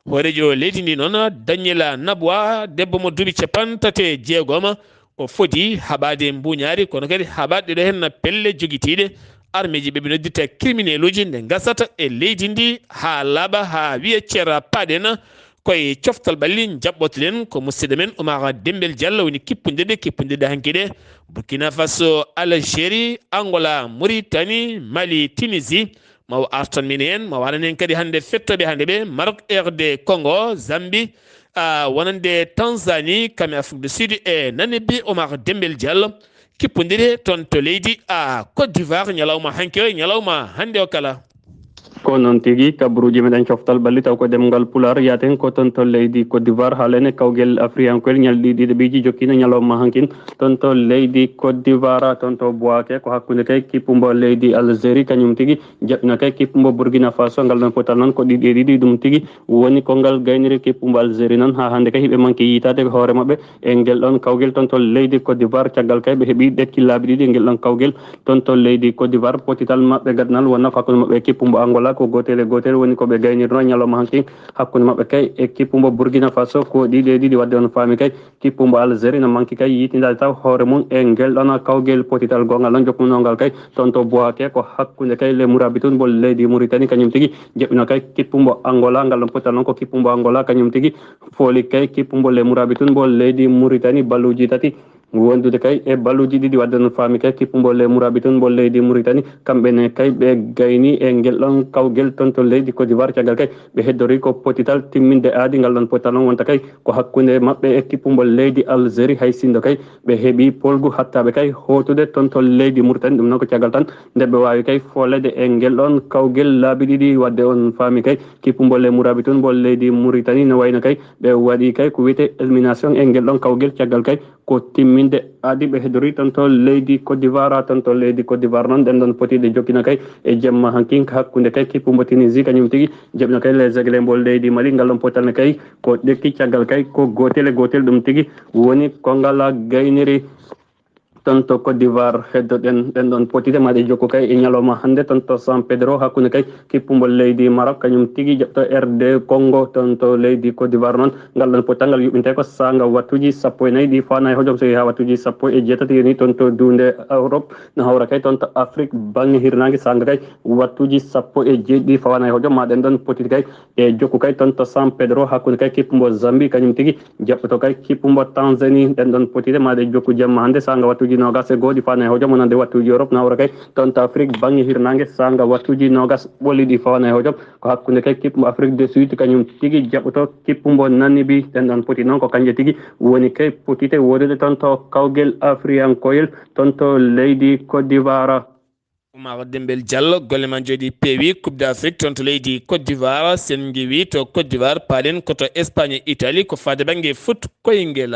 Hooreejo leydi ndi noon, Daniela Nabwa, debbo mo duuɓi capanɗe tati e jeegom, o fodi haɓaade mbuuñaari, kono kadi haɓaade ɗo heen pelle jogitiiɗe armeeji ɓe ɓe noddirta criminel uji nde ngasata e leydi ndi haa laaɓa, haa wiya ceera paaɗen. Koye coftal ɓalli njaɓɓotoɗen ko musidɗo men Oumar Dembel Diallo woni kippondirde, kippondirde hanki ɗe Burkina Faso, Algérie, Angola, Mauritanie, Mali, Tunisie. Ma o artan min heen, ma o aran heen kadi hannde fettooɓe hannde ɓe, Maroc, R D Congo, Zambie, a, wonande Tanzanie, kam e Afrique du Sud e Namibie, Oumar Dembel Diallo. Kippondire toon to leydi a Côte d'Ivoire, ñalawma hanki o e ñalawma hannde o kala. Ko noon tigi, kabaruuji meɗen coftal ɓalli taw ko ɗemngal Pulaar, yaaten ko toon to leydi Côte d'Ivoire, haalene kawgel Afriyankoyel ñalɗi ɗiɗi ɓiiji jokkino ñalawma hankin. Toon to leydi Côte d'Ivoire, toon to Bouaké, ko hakkunde kay kippu mbo leydi Algérie, kañum tigi jaɓɓino kay kippu mbo Burkina Faso, ngal ɗon potal noon ko ɗiɗi e ɗiɗi, ɗum tigi woni ko ngal gayniri kippu mbo Algérie noon. Haa hannde kay hiɓe manki yiitaade hoore maɓɓe e ngel ɗon kawgel toon to leydi Côte d'Ivoire, caggal kay ɓe heɓi ɗekki laabi ɗiɗi e ngel ɗon kawgel toon to leydi Côte d'Ivoire. Potital maɓɓe gadanal wonnoo ko hakkunde maɓɓe e kippu mbo Angola, ko gootel e gootel woni ko ɓe gaynirno ñalawma hanki hakkunde maɓɓe kay e kippu mbo Burkina Faso, ko ɗiɗi e ɗiɗi. Wadde on faami kay kippu mbo Algérie no manki kay yiitindaade taw hoore mum e ngel ɗon kawgel potital gongal ɗon jokkunongal kay toon to Bouaké, ko hakkunde kay le Mourabitoun mbo leydi Mauritanie, kañum tigi jaɓɓino kay kippu mbo Angola, ngal ɗon potal noon ko kippu mbo Angola kañum tigi fooli kay kippu mbo le Mourabitoun mbo leydi Mauritanie balluuji tati wondude kay e balluuji ɗiɗi. Wadde no faami kay kippu mbo le Mourabitoun mbo leydi Mauritanie, kamɓe ne kay ɓe gayni e ngel ɗon kawgel toon to leydi Côte d'Ivoire, caggal kay ɓe heddori ko potital timminde aadi. Ngal ɗon potital noon wonta kay ko hakkunde maɓɓe e kippu mbo leydi Algérie, hay sinno kay ɓe heɓi polgu hattaaɓe kay hootude toon to leydi Mauritanie. Ɗum noon ko caggal tan nde ɓe waawi kay foolede e ngel ɗon kawgel laabi ɗiɗi. Wadde on faami kay kippu mbo le Mourabitoun mbo leydi Mauritanie no wayno kay ɓe waɗi kay ko wiyetee élimination e ngel ɗon kawgel, caggal kay ko timminde aadi. Ɓe hedori toon to leydi Côte d'Ivoire. Toon to leydi Côte d'Ivoire noon, ɗen ɗon potiɗe jokkino kay e jemma hankin hakkunde kay kippu mbo Tunisie, kañum tigi jaɓino kay les Aigles mbo leydi Mali. Ngal ɗon potal ne kay ko ɗekki, caggal kay ko gootel e gootel. Ɗum tigi woni ko ngal gayniri. Toon to Côte d'Ivoire heddoɗen ɗen ɗon potide, ma ɗe jokku kay e ñalawma hannde toon to San Pedro, hakkunde kay kippu mbo leydi Maroc, kañum tigi jaɓto R D Congo. Toon to leydi Côte d'Ivoire noon, ngal ɗon potal ngal yuɓɓinte ko saanga wattuuji sappo e nayi ɗi faana e hojom, so yehi haa wattuuji sappo e jeetati yoni toon to duunde Europe, no hawra kay toon to Afrique baŋnge hirnaange, saanga kay wattuuji sappo e jeeɗiɗi faana e hojom, ma ɗen ɗon potide kay e jokku kay toon to San Pedro, hakkunde kay kippu mbo Zambie, kañum tigi jaɓɓoto kay kippu mbo Tanzanie. Ɗen ɗon potide ma ɗe jokku jemma hannde, saanga wattuuji noogas e go'o ɗi faana e hojom, wonande wattuuji Europe, no hawra kay toon to Afrique baŋnge hirnaange, saanga wattuuji noogas ɓolli ɗi faana e hojom. Ko hakkunde kay kippu mbo Afrique du Sud, kañum tigi jaɓɓoto kippu mbo Namibie. Ɗen ɗon poti noon ko kañje tigi woni kay potite woodude toon to kawgel Afriyankoyel, toon to leydi Côte d'Ivoire. Oumar Dembel Diallo, golle ma njooɗi peewi. Coupe d'Afrique toon to leydi Côte d'Ivoire, sen ngiwi to Côte d'Ivoire, paalen ko to Espagne e Italie, ko faade bannge foot koyngel.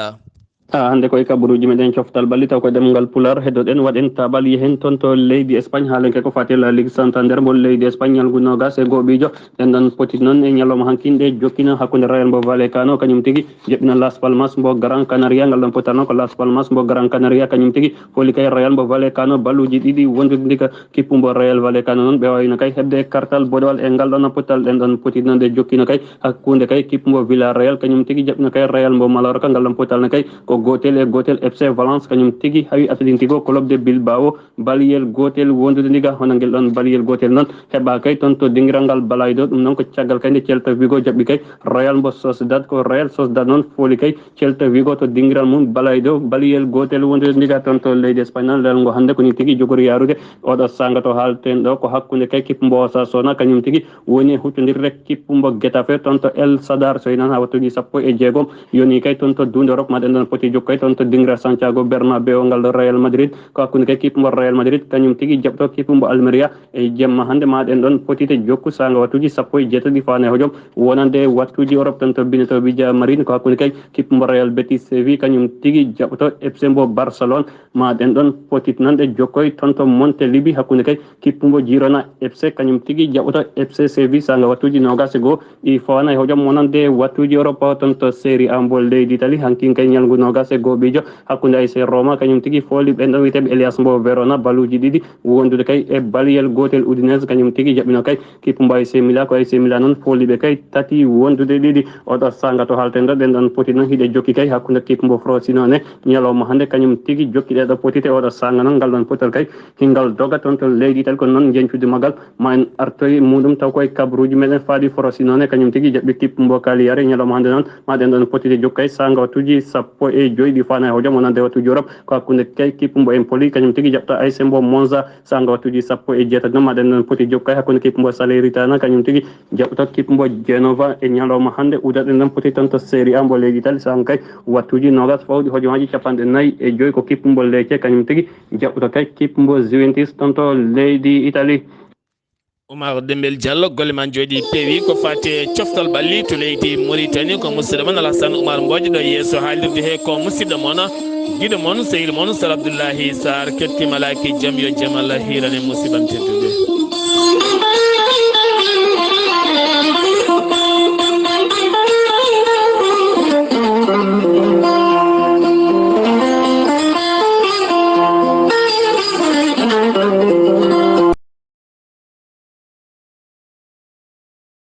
A, hannde koye kabaruuji meɗen coftal ɓalli taw ko ɗemngal Pulaar, heddoɗen waɗen taabal yehen toon to leydi Espagne, haalen kay ko faati La Ligue Santander mbo leydi Espagne, ñalngu noogas e go'o ɓiijo. Ɗen ɗon poti noon e ñalawma hankin ɗe jokkino hakkunde Rayo mbo Vallecano, kañum tigi jaɓɓino Las Palmas mbo Gran Canaria. Ngal ɗon potal noon ko Las Palmas mbo Gran Canaria, kañum tigi fooli kay Rayo mbo Vallecano balluuji ɗiɗi wondude ka kippu mbo Rayo Vallecano noon, ɓe waawino kay heɓde kartal boɗewal e ngal ɗon potal. Ɗen ɗon poti noon ɗe jokkino kay hakkunde kay kippu mbo Villarreal, kañum tigi jaɓɓino kay Rayo mbo Mallorca. Ngal ɗon potal ne kay ko Gotel e gotel, F C Valence kañum tigi hawi Atletico Club de Bilbao baliyel gotel wondude ndiga. Hono ngel ɗon baliyel gotel noon heɓa kay toon to dingiral ngal Balaido. Ɗum noon ko caggal kay nde Celta Vigo jaɓɓi kay Real mbo Sociedad. Ko Real Sociedad noon fooli kay Celta Vigo to dingiral mum Balaido baliyel gotel wondude ndiga toon to leydi Espagne noon. Lelngo hannde ko ni tigi jogori yaarude. Oɗo sanga to haalten ɗo ko hakkunde kay kippu mbo Osasuna kañum tigi woni e huccondirde kippu mbo Getafe toon to El Sadar, so inan ha wattuji sappo e jeegom. Yoni kay toon to dunde Europe, maɗen ɗon poti jokkoy toon to dingiral Santiago Bernabeu ngal ɗo Real Madrid. Ko hakkunde kay kippu mbo Real Madrid kañum tigi jaɓto kippu mbo Almeria e jemma hannde. Maɗen ɗon potite jokku sanga wattuji sappo e jeetati fana e hojom wonande wattuji Europe toon to Benito Villamarín. Ko hakkunde kay kippu mbo Real Betis Séville kañum tigi jaɓto F C mbo Barcelone. Maɗen ɗon potit noon ɗe jokkoy toon to Montelivi hakkunde kay kippu mbo Girona F C kañum tigi jaɓoto F C Séville sanga wattuji nogas e goo ɗi fawana e hojom wonande wattuji Europe toon to Serie A mbo leydi Italie. Hankin kay ñalngu nogas e goo ɓijo hakkunde A C Roma kañum tigi fooli ɓen ɗon wiyeteɓe Elias mbo Verona baluji ɗiɗi wondude kay e baliyel gotel. Udinese kañum tigi jaɓɓino kay kippu mbo A C Milan. Ko A C Milan noon fooli ɓe kay tati wondude ɗiɗi. Oɗo sanga to halten ɗo ɗen ɗon poti noon hiɗe jokki kay hakkunde kippu mbo Frosinone ñalawma hannde kañum tigi jokki ɗeɗo potite. Oɗo sanga noon ngal ɗon potal kay hingal doga toon to leydi Italie. Kono noon jencude magal ma en artoy muɗum taw koye kabruji meɗen faadi Frosinone kañum tigi jaɓɓi kippu mbo Cagliari ñalawma hannde noon. Maɗen ɗon potite jokkay sanga wattuji sappo e joyi ɗi fana e hojom wonande wattuji Europe. Ko hakkunde kay kippu mbo Empoli kañum tigi jaɓta A C mbo Monza sanga wattuji sappo e jeetati noon. Maɗen ɗon poti jokkay hakkunde kippu mbo Salernitana kañum tigi jaɓta kippu mbo Genova e ñalawma hannde. Udaɗen ɗon poti toon to Serie A mbo leydi Italie sanga kay wattuji nogas fawɗi hojomaji capanɗe nayi e joyi ko kippu mbo Lecce kañum tigi jaɓɓuto kay kippu mbo Juventus toon to leydi Italie. Oumar Dembel Diallo, golle ma jooɗi peewi. Ko fati e coftal ɓalli to leydi Mauritanie, ko musidɗo mon Alassane Oumar Mbodj ɗo yeeso haalirde he. Ko musidɗo mon, giɗo mon, sehil mon Sar Abdoullahi Sar. Kettima laaki jam, yo jam Allah hiirane musiban tedduɓe.